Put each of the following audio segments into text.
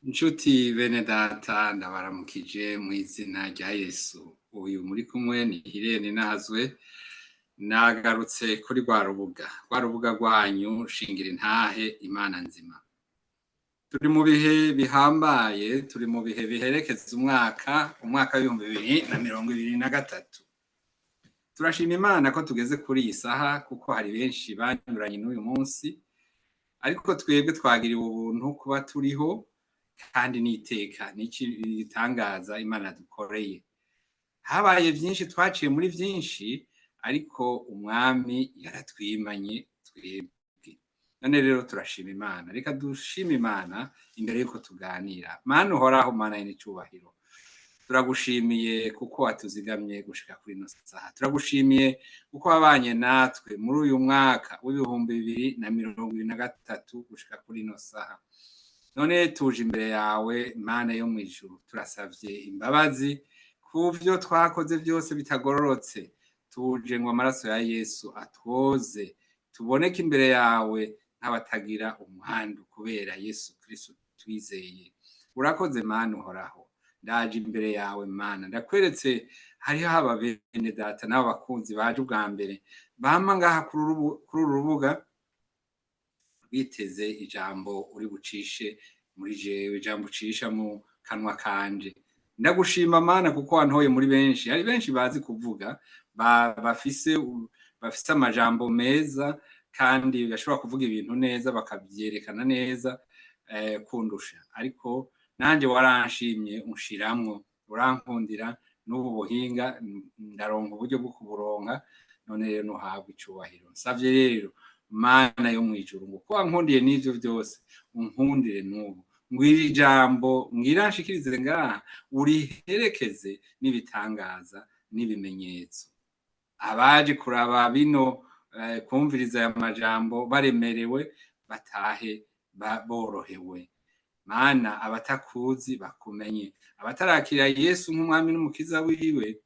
Nshuti bene data, ndabaramukije mw'izina rya Yesu. Uyu muri kumwe ni Irene Nahazwe, nagarutse kuri rwa rubuga, rwa rubuga rwanyu shingira intahe Imana nzima. Turi mu bihe bihambaye, turi mu bihe biherekeza umwaka w'2023. Turashima Imana ko tugeze kuri iyi saha, kuko hari benshi banyuranye n'uyu munsi, ariko twebwe twagiriwe ubuntu kuba turiho, kandi n'iteka n'igitangaza Imana dukoreye. Habaye vyinshi, twaciye muri vyinshi, ariko umwami yaratwimanye twebwe. None rero turashima Imana. Reka dushime Imana imbere yuko tuganira. Mana uhoraho, Mana y'icubahiro, turagushimiye kuko watuzigamye gushika kuri ino saha. Turagushimiye kuko wabanye natwe muri uyu mwaka w'2023 gushika kuri ino saha. None tuje imbere yawe, Mana yo mw'ijuru, turasavye imbabazi kuvyo twakoze vyose bitagororotse. Tuje ngo amaraso ya Yesu atwoze, tuboneke imbere yawe nk'abatagira umwandu kubera Yesu Kristo twizeye. Urakoze Mana uhoraho. Ndaje imbere yawe Mana, ndakweretse hariho aba bene data n'abo bakunzi baje ubwa mbere bama ngaha kuri uru rubuga, biteze ijambo uri bucishe muri jewe, ijambo ucisha mu kanwa kanje. Ndagushima Mana kuko wantoye muri benshi. Hari benshi bazi kuvuga, bafise amajambo meza kandi bashobora kuvuga ibintu neza, bakavyerekana neza kundusha, ariko nanje waranshimye unshiramwo, urankundira n'ubu buhinga ndaronka uburyo bwo kuburonka. None rero nuhabwa icubahiro. Nsavye rero Mana yo mw'ijuru ngo ko wankundiye n'ivyo vyose, unkundire n'ubu, ngwira ijambo ngira nshikirize ngaha uriherekeze n'ibitangaza n'ibimenyetso. Abaje kuraba bino, kumviriza aya majambo baremerewe, batahe borohewe. Mana, abatakuzi bakumenye, abatarakira Yesu nk'umwami n'umukiza wiwe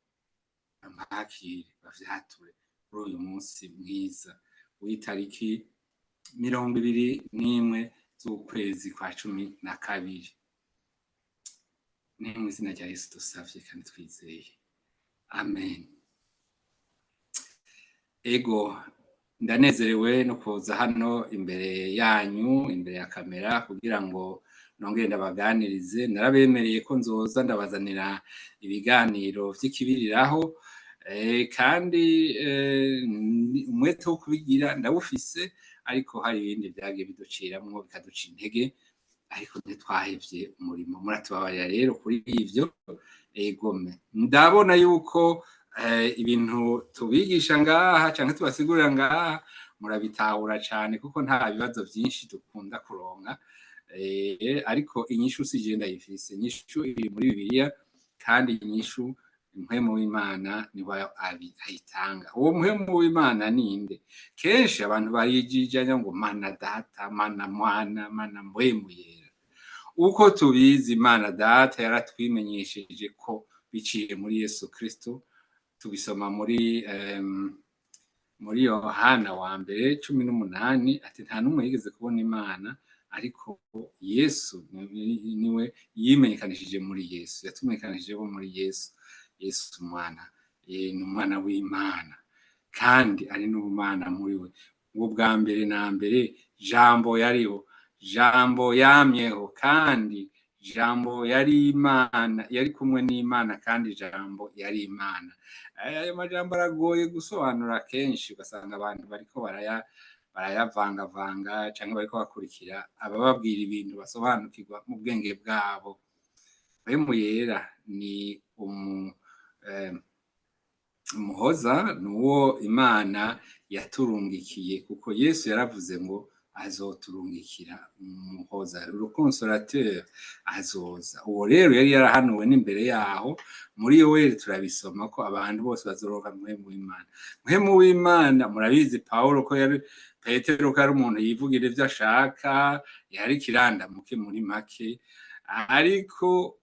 bamwakire, bavyature kuri uyu munsi mwiza w'itariki 21 z'ukwezi kwa 12. Ni mu izina rya Yesu dusavye kandi twizeye, amen. Ego, ndanezerewe no kuza hano imbere yanyu, imbere ya kamera, kugira ngo nongere ndabaganirize. Narabemereye ko nzoza ndabazanira ibiganiro vy'ikibiriraho, kandi umwete wo kubigira ndawufise, ariko hari ibindi vyagiye biduciramwo bikaduca intege, ariko ntitwahevye umurimo. Muratubabarira rero kuri ivyo. Egome, ndabona yuko ibintu tubigisha ngaha canke tubasigurira ngaha murabitahura cane, kuko nta bibazo vyinshi dukunda kuronka. Ariko inyishu si je ndayifise, inyishu iri muri Bibiliya, kandi inyishu mpwemu w'Imana niwe ayitanga. Uwo mpwemu w'Imana ninde? Kenshi abantu barijijanya ngo Mana Data, Mana Mwana, Mana Mpwemu Yera. Uko tubizi, Imana Data yaratwimenyesheje ko biciye muri Yesu Kristo. Tubisoma muri Yohana wa mbere 18, ati nta n'umwe yigeze kubona Imana, ariko Yesu niwe yimenyekanishije muri Yesu, yatumenyekanishije bo muri Yesu. Yesu umwana, ni umwana w'Imana kandi ari n'ubumana muri we. Ubwo bwa mbere na mbere Jambo yariho, Jambo yamyeho, kandi Jambo yari Imana, yari kumwe n'Imana, kandi Jambo yari Imana. Ayo majambo aragoye gusobanura, kenshi ugasanga abantu bariko barayavangavanga canke bariko bakurikira abababwira ibintu basobanukirwa mu bwenge bwabo. Mpwemu Yera ni umuhoza, ni uwo Imana yaturungikiye, kuko Yesu yaravuze ngo azoturungikira umuhoza, le consolateur azoza. Uwo rero yari yarahanuwe n'imbere yaho muri Yoweri, turabisoma ko abantu bose bazoronka Mpwemu w'Imana. Mpwemu w'Imana murabizi, Paulo ko yari, Petero ko yari umuntu yivugira ivyo ashaka, yari kirandamuke muri make, ariko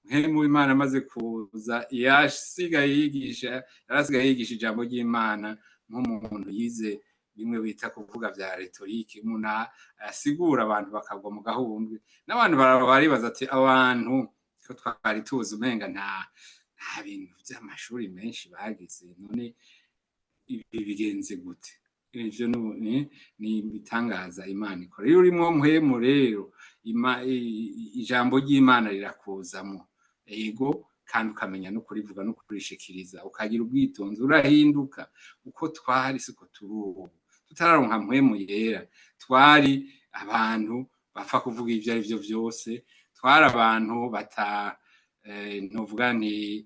Mpwemu w'Imana amaze kuza yasigaye yigisha, yarasigaye yigisha ijambo ry'Imana nk'umuntu yize Bimwe bita kuvuga vya rhétorique, umuntu asigura abantu bakagwa mu gahumbwe, n'abantu baribaza ati: "Abantu ko twari tuzi umenga nta bintu vy'amashuri menshi bagize, none ibi bigenze gute?" Ivyo ni ibitangaza Imana ikora. Iyo urimwo Mpwemu rero, ijambo ry'Imana rirakuzamwo, ego, kandi ukamenya no kurivuga no kurishikiriza, ukagira ubwitonzi, urahinduka. Uko twari siko turi ubu. Tutararonka Mpwemu Yera, twari abantu bapfa kuvuga ivyo ari vyo vyose, twari abantu bata novuga nti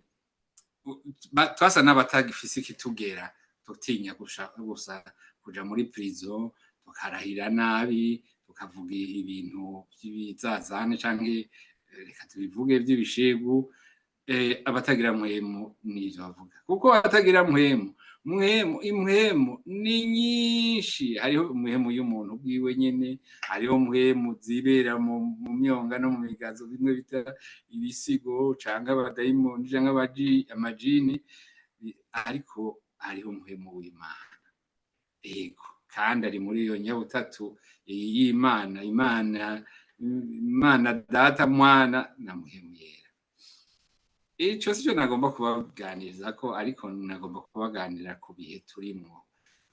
twasa n'abatagifise ikitugera, tutinya gusa kuja muri prison, tukarahira nabi, tukavuga ibintu vy'ibizazane canke, reka tubivuge, vy'ibishegu. Abatagira Mpwemu nivyo bavuga, kuko abatagira Mpwemu, Mpwemu, impwemu ni nyinshi. Hariho impwemu y'umuntu bwiwe nyene, hariho mpwemu zibera mu myonga no mu migazo, bimwe bita ibisigo canke abadayimoni canke amajini, ariko hariho Mpwemu w'Imana, ego, kandi ari muri iyo nyabutatu y'Imana, Imana Data, Mwana na Mpwemu Yera. Ico sico nagomba kubaganiriza ko, ariko nagomba kubaganirira ku bihe turimwo.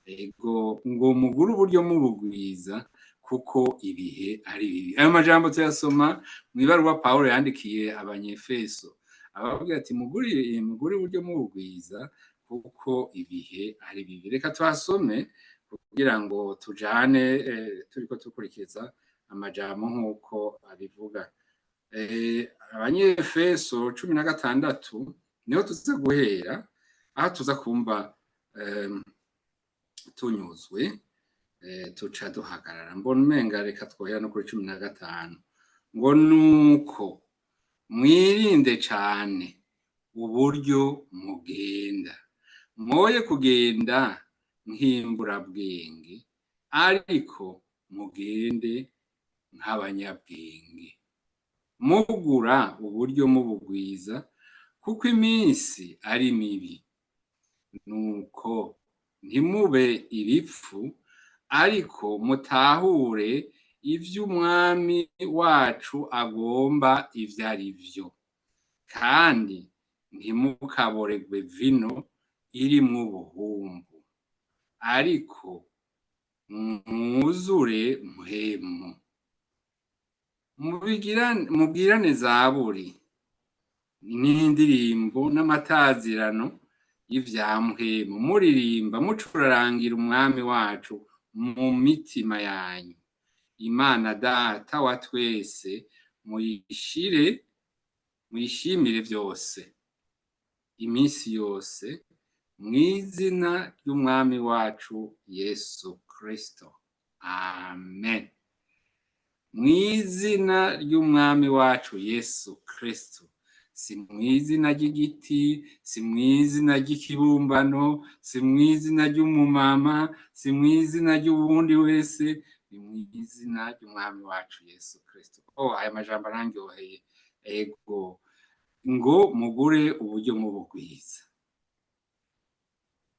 Ego, ngo mugure uburyo mubugwiza, kuko ibihe ari bibi. Ayo majambo tuyasoma mw'ibaruwa Pawulo yandikiye Abanyefeso, ababwira ati: Mugure uburyo mubugwiza, kuko ibihe ari bibi." Reka tuhasome kugira ngo tujane, turiko dukurikiza amajambo nk'uko abivuga. Abanyefeso 16 niho tuza guhera, aho tuza kumva tunyuzwe, tuca duhagarara. Mbona umenga reka twohera no kuri 15, ngo: "Nuko mwirinde cane uburyo mugenda, mwoye kugenda nk'imburabwenge, ariko mugende nk'abanyabwenge, mugura uburyo mubugwiza, kuko iminsi ari mibi. Nuko ntimube ibipfu, ariko mutahure ivy'Umwami wacu agomba ivyo ari vyo. Kandi ntimukaboregwe vino irimwo ubuhumbu, ariko mwuzure Mpwemu. Mubwirane zaburi n'indirimbo n'amatazirano y'ivya Mpwemu, muririmba mucurarangira Umwami wacu mu mitima yanyu. Imana Data wa twese muyishire muyishimire vyose iminsi yose, mw'izina ry'Umwami wacu Yesu Kristo. Amen." Mw'izina ry'Umwami wacu Yesu Kristo, si mw'izina ry'igiti, si mw'izina ry'ikibumbano, si mw'izina ry'umumama, si mw'izina ry'uwundi wese, ni mw'izina ry'Umwami wacu Yesu Kristo. Oh, aya majambo arandyoheye. Ego, ngo mugure uburyo mubugwiza.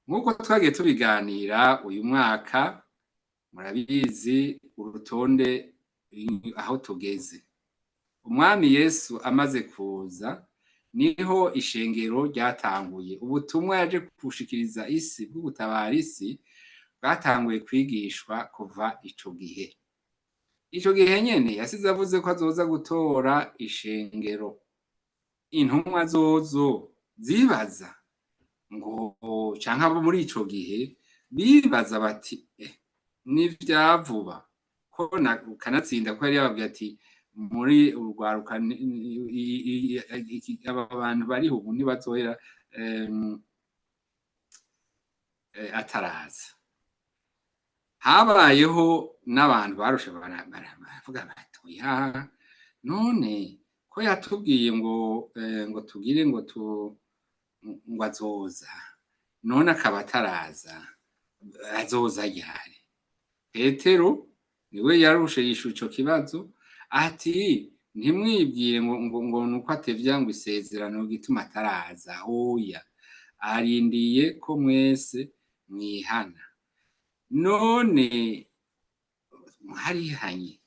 Nk'uko twagiye tubiganira uyu mwaka, murabizi urutonde aho tugeze. Umwami Yesu amaze kuza, niho ishengero ryatanguye. Ubutumwa yaje gushikiriza isi bwo gutabara isi bwatanguye kwigishwa kuva ico gihe. Ico gihe nyene yasize avuze ko azoza gutora ishengero. Intumwa zozo zibaza ngo, canke abo muri ico gihe bibaza bati: "Eh, nivyavuba ko kanatsinda ko yari yababwiye ati muri urwaruka, aba bantu bariho ubu ntibazohera ataraza." Habayeho n'abantu barushe, baravuga bati: "Oya, none ko yatubwiye ngo tugire ngo tu ngo azoza, none akaba ataraza, azoza ryari?" Petero niwe yarushe yishura ico kibazo, ati: "Ntimwibwire ngo nuko atevya ngo isezerano gituma ataraza. Oya, arindiye ko mwese mwihana." None mwarihanye?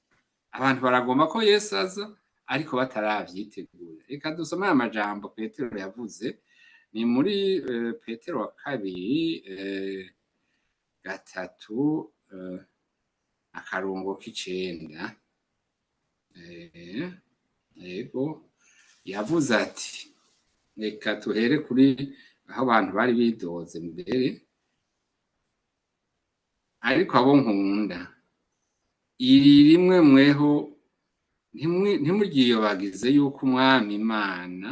Abantu baragomba ko Yesu aza, ariko bataravyitegura. Reka dusome aya majambo Petero yavuze. Ni muri Petero wa kabiri 3, akarongo k'9. Yego, yavuze ati, reka tuhere kuri aho abantu bari bidoze mbere: "Ariko abo nkunda, iri rimwe mweho ntimuryiyobagize yuko Umwami Imana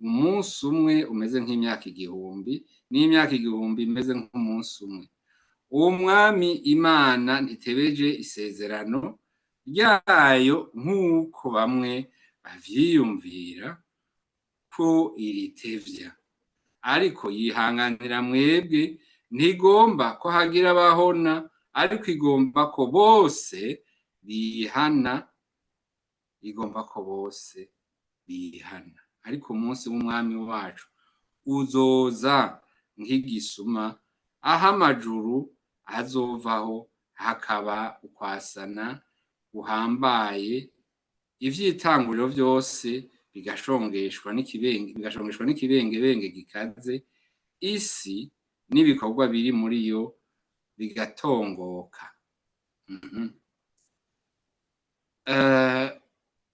umunsi umwe umeze nk'imyaka 1000, n'imyaka 1000 imeze nk'umunsi umwe. Uwo Mwami Imana ntitebeje isezerano ryayo nk'uko bamwe bavyiyumvira ko iritevya, ariko yihanganira mwebwe, ntigomba ko hagira abahona, ariko igomba ko bose bihana, igomba ko bose bihana. Ariko umunsi w'Umwami wacu uzoza nk'igisuma, aho amajuru azovaho hakaba ukwasana guhambaye, ivy'itanguriro vyose bigashongeshwa n'ikibengebenge gikaze, isi n'ibikorwa biri muri yo bigatongoka."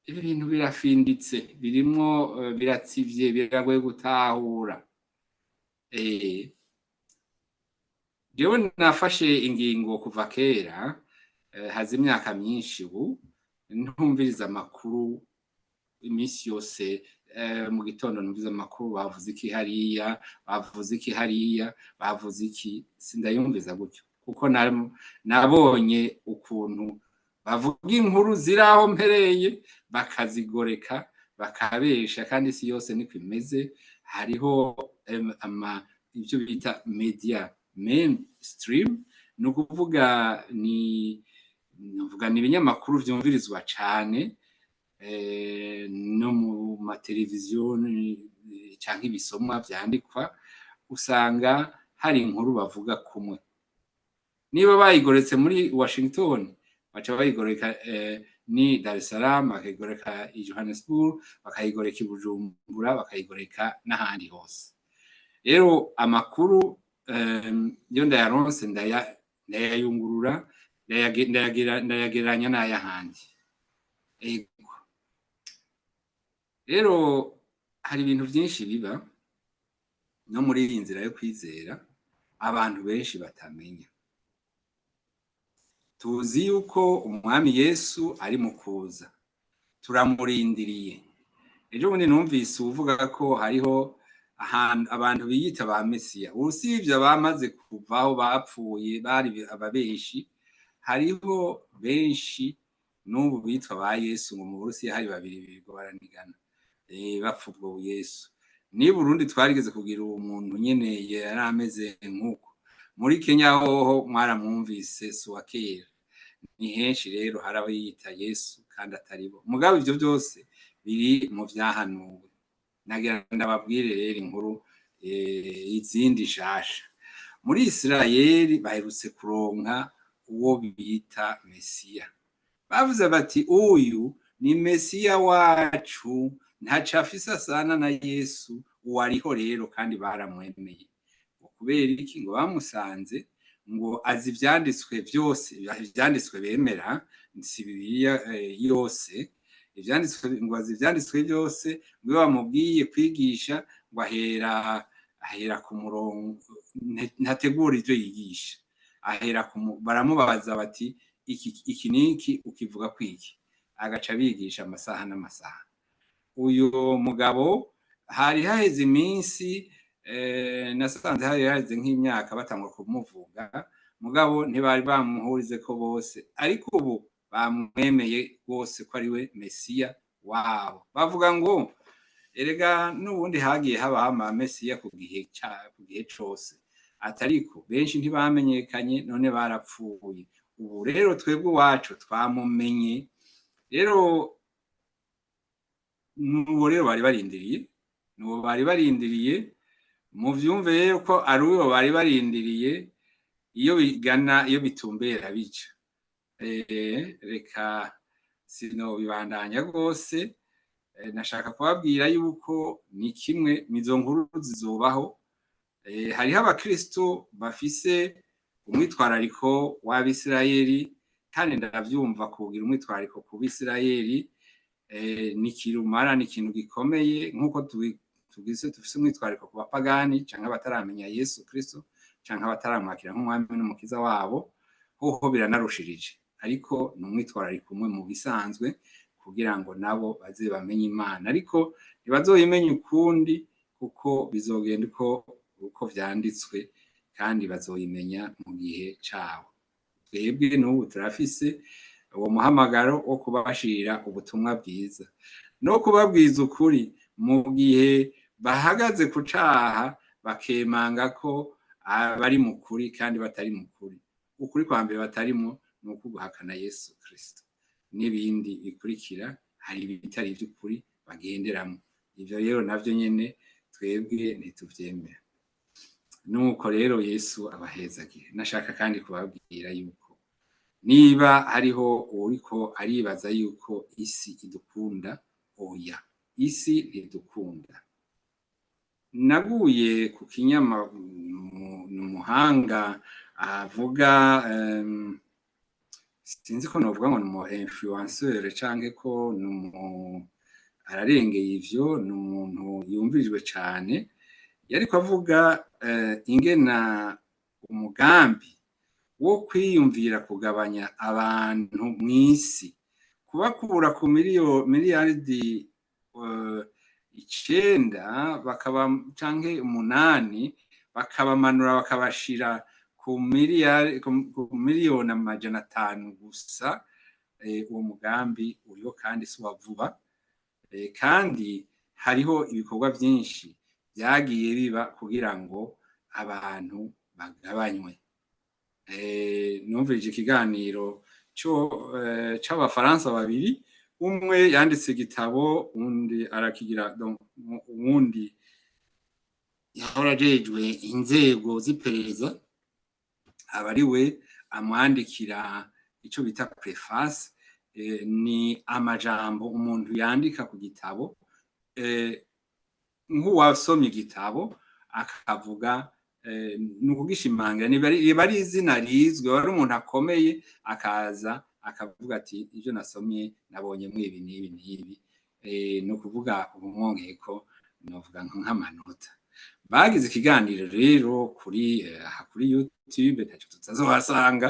Ibi bintu birafinditse, birimwo, biratsivye, biragoye gutahura. Jewe nafashe ingingo kuva kera, haza imyaka myinshi ubu, ntumviriza amakuru iminsi yose. Mu gitondo numviza amakuru, bavuze iki hariya, bavuze iki hariya, bavuze iki, sindayumviza gutyo, kuko nabonye ukuntu bavuga inkuru ziri aho mpereye, bakazigoreka, bakabesha, kandi isi yose niko imeze. Hariho ibyo bita media mainstream, ni ukuvuga ni ibinyamakuru vyumvirizwa cane no mu mateleviziyo canke ibisomwa vyandikwa. Usanga hari inkuru bavuga kumwe. Niba bayigoretse muri Washington, baca bayigoreka ni Dar es Salaam, bakayigoreka i Johannesburg, bakayigoreka i Bujumbura, bakayigoreka n'ahandi hose. Rero amakuru iyo ndayaronse ndayayungurura, ndayagereranya n'ayahandi. Ego, rero hari ibintu byinshi biba no muri iyi nzira yo kwizera abantu benshi batamenya. Tuzi yuko Umwami Yesu ari mu kuza, turamurindiriye. Ejo bundi numvise uvuga ko hariho ahantu abantu biyita ba Mesiya. Usibye abamaze kuvaho bapfuye bari ababenshi, hariho benshi n'ubu bitwa ba Yesu. Ngo mu Burusiya hari babiri birirwa baranigana, bapfa ubwo Yesu. Ni Burundi twarigeze kugira uwo muntu nyene yari ameze nk'uko. Muri Kenya hoho mwaramwumvise, si uwa kera. Ni henshi rero hari abayita Yesu kandi atari bo. Mugabo ivyo byose biri mu vyahanuwe. Nagira ndababwire rero inkuru izindi nshasha. Muri Isirayeli baherutse kuronka uwo bita Mesiya. Bavuze bati: "Uyu ni Mesiya wacu, ntaco afise asana na Yesu uwariho." Rero kandi baramwemeye. Ngo kubera iki? Ngo bamusanze ngo azi ivyanditswe vyose. Ivyanditswe bemera si Bibiliya yose. Ivyanditswe, ngo azi ivyanditswe byose. Ngo iyo bamubwiye kwigisha, ngo ahera ku murongo, ntategura ivyo yigisha, ahera ku, baramubaza bati: "Iki iki niki ukivuga kwiki?" Agaca abigisha amasaha n'amasaha. Uyu mugabo hari haheze iminsi, nasanze hari haheze nk'imyaka batangwa kumuvuga, mugabo ntibari bamuhurize ko bose, ariko ubu bamwemeye bose ko ari we Mesiya wabo. Bavuga ngo erega n'ubundi hagiye habaho amamesiya ku gihe cose, atariko benshi ntibamenyekanye, none barapfuye. Ubu rero twebwe iwacu twamumenye. Rero nuwo rero bari barindiriye, nuwo bari barindiriye. Muvyumve rero ko ari uwo bari barindiriye. Iyo bigana, iyo bitumbera bija, reka sinobibandanya rwose. Nashaka kubabwira yuko ni kimwe nizo nkuru zizobaho. Hariho abakristo bafise umwitwarariko w'Abisirayeli, kandi ndavyumva. Kugira umwitwarariko ku Bisirayeli ni kirumara, ni ikintu gikomeye, nk'uko tugize dufise umwitwarariko ku bapagani canke abataramenya Yesu Kristo canke abataramwakira nk'umwami n'umukiza wabo. Hoho biranarushirije, ariko ni umwitwarariko umwe mu bisanzwe kugira ngo nabo baze bamenye Imana, ariko ntibazoyimenya ukundi, kuko bizogenda uko vyanditswe, kandi bazoyimenya mu gihe cabo. Twebwe n'ubu turafise uwo muhamagaro wo kubashira ubutumwa bwiza no kubabwiza ukuri mu gihe bahagaze ku caha, bakemanga ko bari mu kuri kandi batari mu kuri. Ukuri kwa mbere batarimo ni uko guhakana Yesu Kristo n'ibindi bikurikira. Hari ibitari ivy'ukuri bagenderamo, ivyo rero navyo nyene twebwe ntituvyemera. Nuko rero Yesu abahezagiye. Nashaka kandi kubabwira yuko niba hariho uwuriko aribaza yuko isi idukunda, oya, isi ntidukunda. Naguye ku kinyama umuhanga avuga, sinzi ko novuga ngo ni umu influenceur canke ko ni umu ararengeye ivyo, ni umuntu yumvirijwe cane. Yariko avuga ingena umugambi wo kwiyumvira kugabanya abantu mw'isi, kubakura ku miliyaridi 9 bakaba canke 8, bakabamanura bakabashira ku 500,000,000 gusa. Uwo mugambi uriho kandi si uwa vuba, kandi hariho ibikorwa vyinshi vyagiye biba kugira ngo abantu bagabanywe. Numvirije ikiganiro c'Abafaransa babiri, umwe yanditse igitabo, uwundi arakigira, uwundi yahora ajejwe inzego z'iperereza aba ari we amwandikira ico bita préface. Ni amajambo umuntu yandika ku gitabo, nk'uwasomye igitabo akavuga, ni ukugishimangira. Riba ari izina rizwi, ari umuntu akomeye, akaza akavuga ati: "Ivyo nasomye nabonyemwo ibi n'ibi n'ibi." Ni ukuvuga ubumwongeyeko novuga nk'amanota. Bagize ikiganiro rero kuri aha kuri YouTube, ntaco tutazohasanga.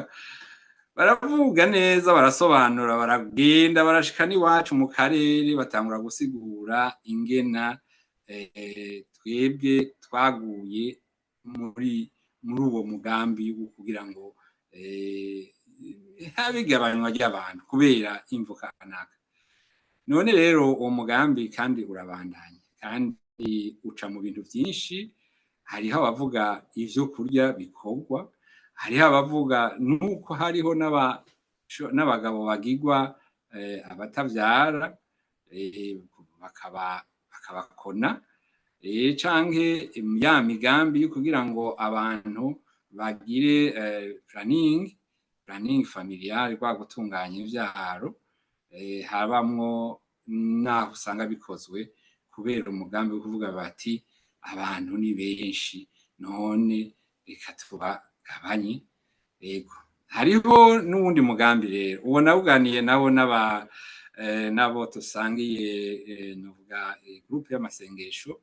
Baravuga neza, barasobanura, baragenda barashika n'iwacu mu karere, batangura gusigura ingena twebwe twaguye muri uwo mugambi wo kugira ngo habe igabanywa ry'abantu kubera imvo kanaka. None rero uwo mugambi kandi urabandanya, kandi uca mu bintu vyinshi. Hariho abavuga ivyo kurya bikorwa, hariho abavuga nuko hariho n'abagabo bagirwa abatavyara, bakabakona, canke ya migambi yo kugira ngo abantu bagire planning familial, rwa gutunganya ivyaro, habamwo naho usanga bikozwe kubera umugambi wo kuvuga bati: "Abantu ni benshi, none reka tubagabanye." Ego, hariho n'uwundi mugambi rero, uwo nawuganiye nabo n'abo dusangiye, novuga groupe y'amasengesho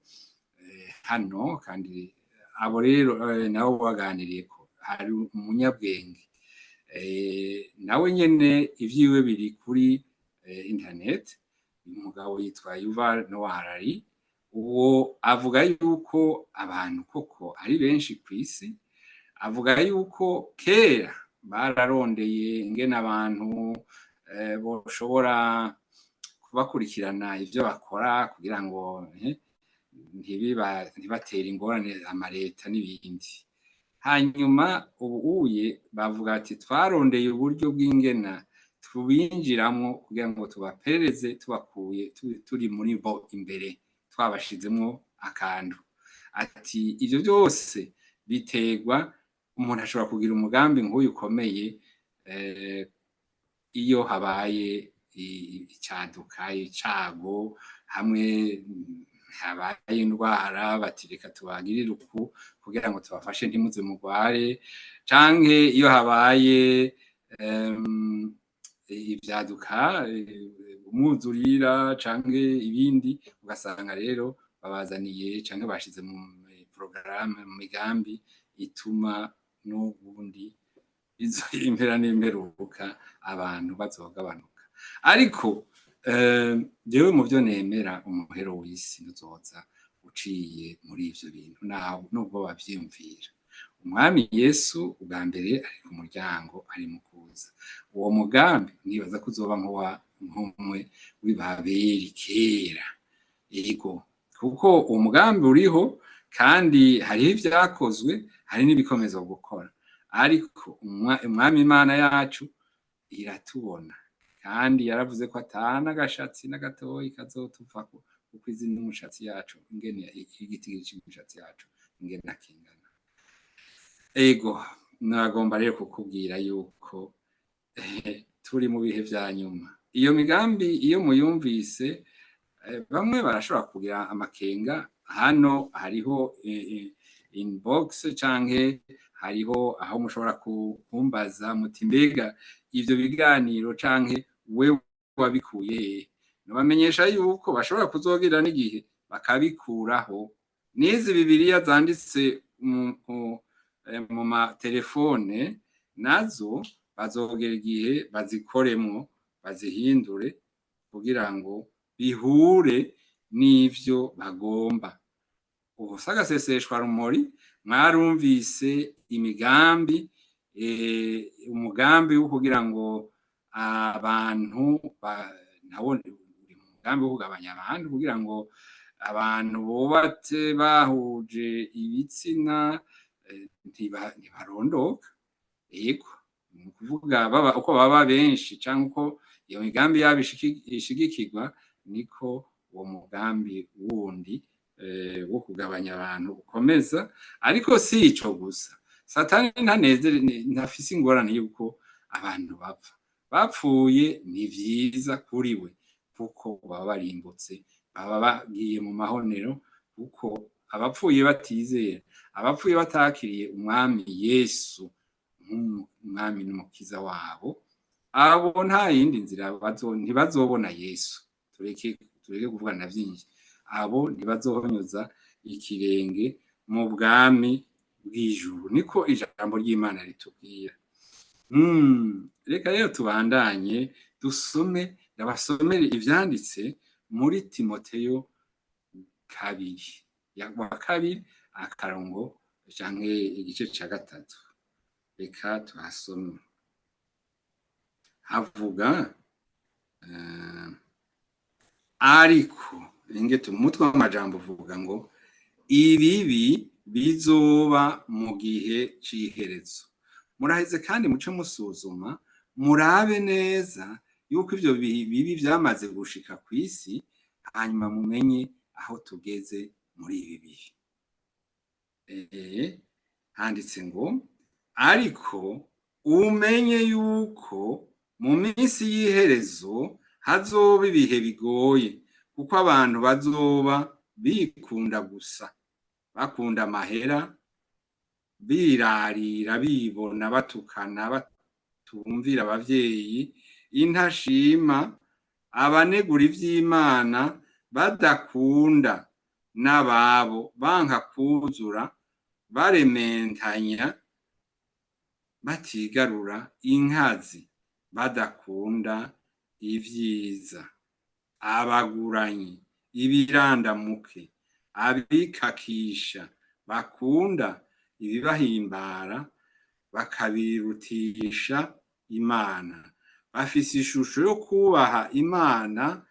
hano. Kandi abo rero nabo baganiriyeko, hari umunyabwenge nawe nyene ivyiwe biri kuri internet. Umugabo yitwa Yuval Noah Harari. Uwo avuga yuko abantu koko ari benshi kw'isi. Avuga yuko kera bararondeye ingene abantu boshobora kubakurikirana ivyo bakora kugira ngo ntibatere ingorane amareta n'ibindi. Hanyuma ubu uye bavuga ati: "Twarondeye uburyo bw'ingena tubinjiramwo kugira ngo tubaperereze tubakuye turi muri bo imbere, twabashizemwo akantu." Ati: "Ivyo vyose biterwa Umuntu ashobora kugira umugambi nk'uyu ukomeye iyo habaye icaduka, icago, hamwe habaye indwara, bati reka tubagirire uku kugira ngo tubafashe ntimuze mugware, canke iyo habaye ivyaduka, umwuzurira canke ibindi, ugasanga rero babazaniye canke bashize mu porogaramu, mu migambi ituma n'ubundi impera n'imperuka abantu bazogabanuka. Ariko jewe mu vyo nemera, umuhero w'isi ntuzoza uciye muri ivyo bintu, naho nubwo bavyiyumvira. Umwami Yesu ubwa mbere ari ku muryango, ari mu kuza. Uwo mugambi nibaza ko uzoba nk'umwe w'Ibabeli kera. Ego, kuko uwo mugambi uriho, kandi hariho ivyakozwe, hari n'ibikomeza gukora. Ariko Umwami Imana yacu iratubona, kandi yaravuze ko ata n'agashatsi n'agatoyi kazotuvako, kuko izi n'umushatsi yacu ingene igitigiri c'umushatsi yacu ingene kingana. Ego, nagomba rero kukubwira yuko turi mu bihe vya nyuma. Iyo migambi iyo muyumvise, bamwe barashobora kugira amakenga. Hano hariho inbox canke hariho aho mushobora kumbaza muti: "Mbega ivyo biganiro canke wewe wabikuye hehe?" Nobamenyesha yuko bashobora kuzogira n'igihe bakabikuraho. N'izi Bibiliya zanditse mu matelefone nazo bazogera igihe bazikoremwo, bazihindure kugira ngo bihure n'ivyo bagomba. Ubu s'agaseseshwa rumuri, mwarumvise imigambi, umugambi wo kugira ngo abantu, nawo uri mu mugambi wo kugabanya abantu, kugira ngo abantu bubatse bahuje ibitsina ntibarondoka. Yego, ni ukuvuga baba uko baba benshi canke uko iyo migambi yabo ishigikirwa, niko uwo mugambi wundi wo kugabanya abantu ukomeza. Ariko si ico gusa, Satani ntanezere, ntafise ingorane yuko abantu bapfa. Bapfuye ni vyiza kuri we, kuko baba barimbutse, baba bagiye mu mahonero, kuko abapfuye batizera, abapfuye batakiriye Umwami Yesu nk'umwami n'umukiza wabo, abo nta yindi nzira, ntibazobona Yesu. Tureke kuvugana vyinshi, abo ntibazohonyoza ikirenge mu bwami bw'ijuru, niko ijambo ry'Imana ritubwira. Reka rero tubandanye dusome, ndabasomere ivyanditse muri Timoteyo kabiri, wa kabiri, akarongo canke igice ca 3. Reka tuhasome. Havuga ariko ingete umutwe w'amajambo uvuga ngo: "Ibibi bizoba mu gihe c'iherezo." Muraheze kandi muce musuzuma, murabe neza yuko ivyo bibi vyamaze gushika kw'isi, hanyuma mumenye aho tugeze muri ibi bihe. Handitse ngo: "Ariko umenye yuko mu minsi y'iherezo hazoba ibihe bigoye, kuko abantu bazoba bikunda gusa, bakunda amahera, birarira, bibona, batukana, batumvira abavyeyi, intashima, abanegura ivy'Imana, badakunda n'ababo, banka kwuzura, barementanya, batigarura, inkazi, badakunda ivyiza, abaguranyi, ibirandamuke, abikakisha, bakunda ibibahimbara bakabirutisha Imana, bafise ishusho yo kubaha Imana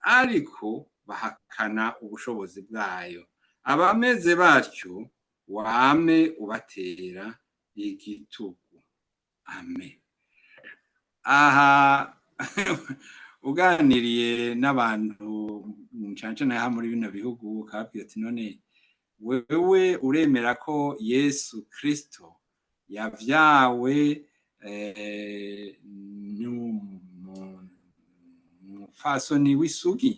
ariko bahakana ubushobozi bwayo. Abameze batyo wame ubatera igitugu." Amen. Aha uganiriye n'abantu cane cane aha muri bino bihugu, ukababwira ati: "None wewe uremera ko Yesu Kristo Yavyawe n'umupfasoni w'isugi.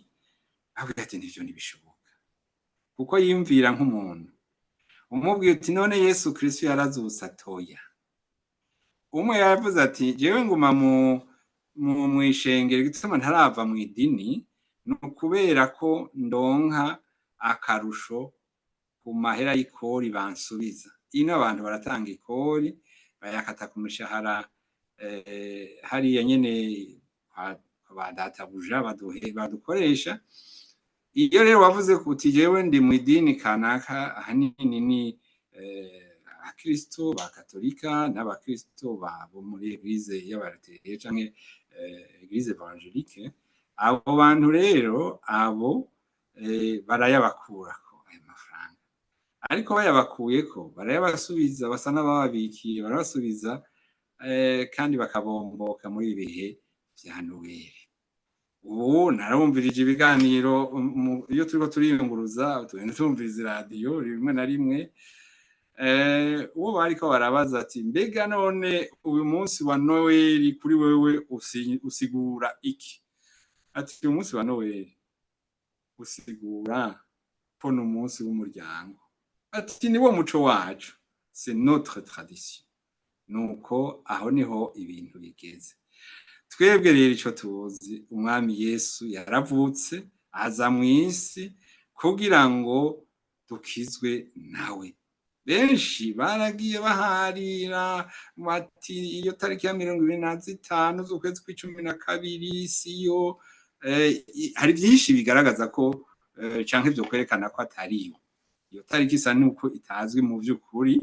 Avuga ati: "Nivyo ntibishoboka," kuko yiyumvira nk'umuntu. Umubwiye uti: "None Yesu Kristo yarazutse?" Atoya. Umwe yavuze ati: "Jewe nguma mu mw'ishengero, igituma ntarava mu idini ni ukubera ko ndonka akarusho ku mahera y'ikori bansubiza." Ino abantu baratanga ikori, bayakata ku mishahara hariya nyene ba databuja badukoresha. Iyo rero wavuze uti: "Jewe ndi mu idini kanaka," ahanini ni abakristo ba katolika n'abakristo bo muri église y'abaluteriye canke église évangélique. Abo bantu rero, abo barayabakurako ayo mafaranga, ariko bayabakuyeko barayabasubiza, basa n'abababikiye, barabasubiza kandi bakabomboka muri ibi bihe vya Noweli. Ubu narumvirije ibiganiro iyo turiko turiyunguruza, tugenda tumviriza iradiyo rimwe na rimwe. Uwo bariko barabaza ati: "Mbega none uyu munsi wa Noweli kuri wewe usigura iki?" Ati: "Uyu munsi wa Noweli usigura ko ni umunsi w'umuryango." Ati: "Ni wo muco wacu, c'est notre tradition." Nuko aho niho ibintu bigeze. Twebwe rero ico tuzi, Umwami Yesu yaravutse, aza mw'isi kugira ngo dukizwe nawe. Benshi baragiye baharira bati: "Iyo tariki ya 25 z'ukwezi kw'icumi na kabiri siyo." Hari byinshi bigaragaza ko canke vyo kwerekana ko atariyo. Iyo tariki isa nuko itazwi mu vy'ukuri,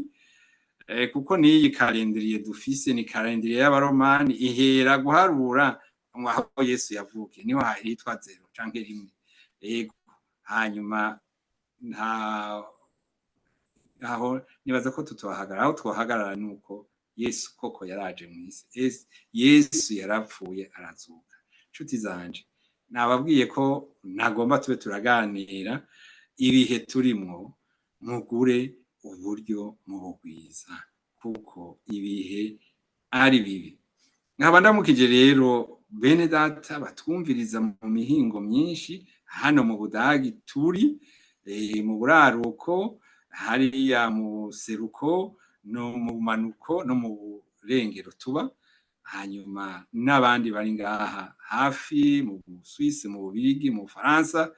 kuko n'iyi calendrier dufise ni calendrier y'Abaromani, ihera guharura ngo aho Yesu yavukiye niho hitwa zéro canke rimwe. Yego, hanyuma nta aho nibaza ko tutohagarara. Aho twohagarara nuko Yesu koko yaraje mw'isi, Yesu yarapfuye, arazuka. Nshuti zanje, nababwiye ko ntagomba tube turaganira. Ibihe turimwo, mugure uburyo mubugwiza, kuko ibihe ari bibi. Nkaba ndamukije rero bene data batwumviriza mu mihingo myinshi. Hano mu Budagi turi mu buraruko, hariya mu seruko, no mu bumanuko, no mu burengero tuba. Hanyuma n'abandi bari ngaha hafi mu Suisse, mu Bubirigi, mu Bufaransa,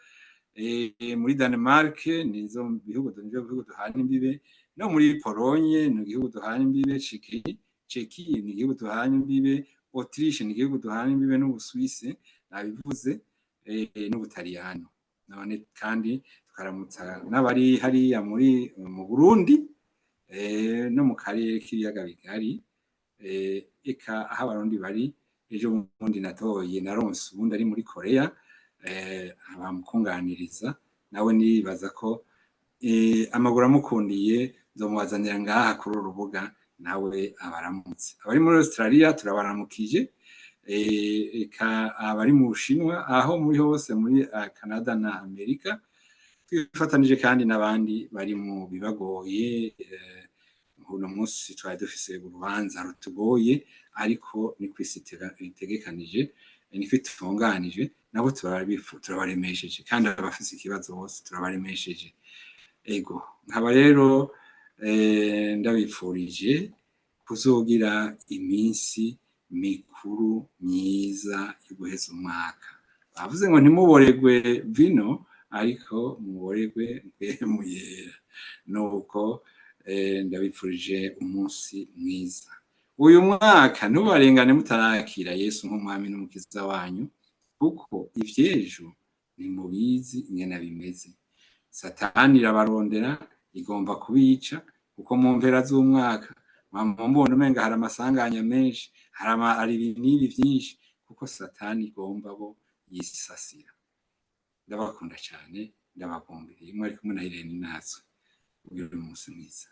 muri Danemark, nizo bihugu, nivyo bihugu duhana imbibe, no muri Polonye ni igihugu duhana imbibe, Ceki ni igihugu duhana imbibe, Autriche ni igihugu duhana imbibe n'Ubusuwise nabivuze, n'Ubutaliyano. None kandi tukaramutsa n'abari hariya muri mu Burundi, no mu karere k'ibiyaga bigari, eka aho Abarundi bari. Ejo bundi natoye, naronse ubundi ari muri Korea, bamukunganiriza nawe. Nibaza ko amaguru amukundiye nzomubazanira ngaha kuri uru rubuga, nawe abaramutse. Abari muri Australia turabaramukije, eka abari mu Bushinwa, aho muri hose, muri Canada na Amerika. Twifatanije kandi n'abandi bari mu bibagoye. Uno munsi twari dufise urubanza rutugoye, ariko ni kwisi itegekanije, niko itunganije. Nabo turabaremesheje, kandi abafise ikibazo bose turabaremesheje. Ego, nkaba rero ndabipfurije kuzogira iminsi mikuru myiza yo guheza umwaka. Bavuze ngo ntimuboregwe vino, ariko muboregwe Mpwemu Yera. Nuko ndabipfurije umunsi mwiza. Uyu mwaka ntubarengane mutarakira Yesu nk'Umwami n'Umukiza wanyu, kuko ivy'ejo ntimubizi ingene bimeze. Satani irabarondera, igomba kubica, kuko mu mpera z'umwaka mwama mubona umenga hari amasanganya menshi, hari ibi n'ibi vyinshi, kuko Satani igomba bo yisasira. Ndabakunda cyane, ndabagumbiriye. Mwari kumwe na Irene Nazo. Ugire umunsi mwiza.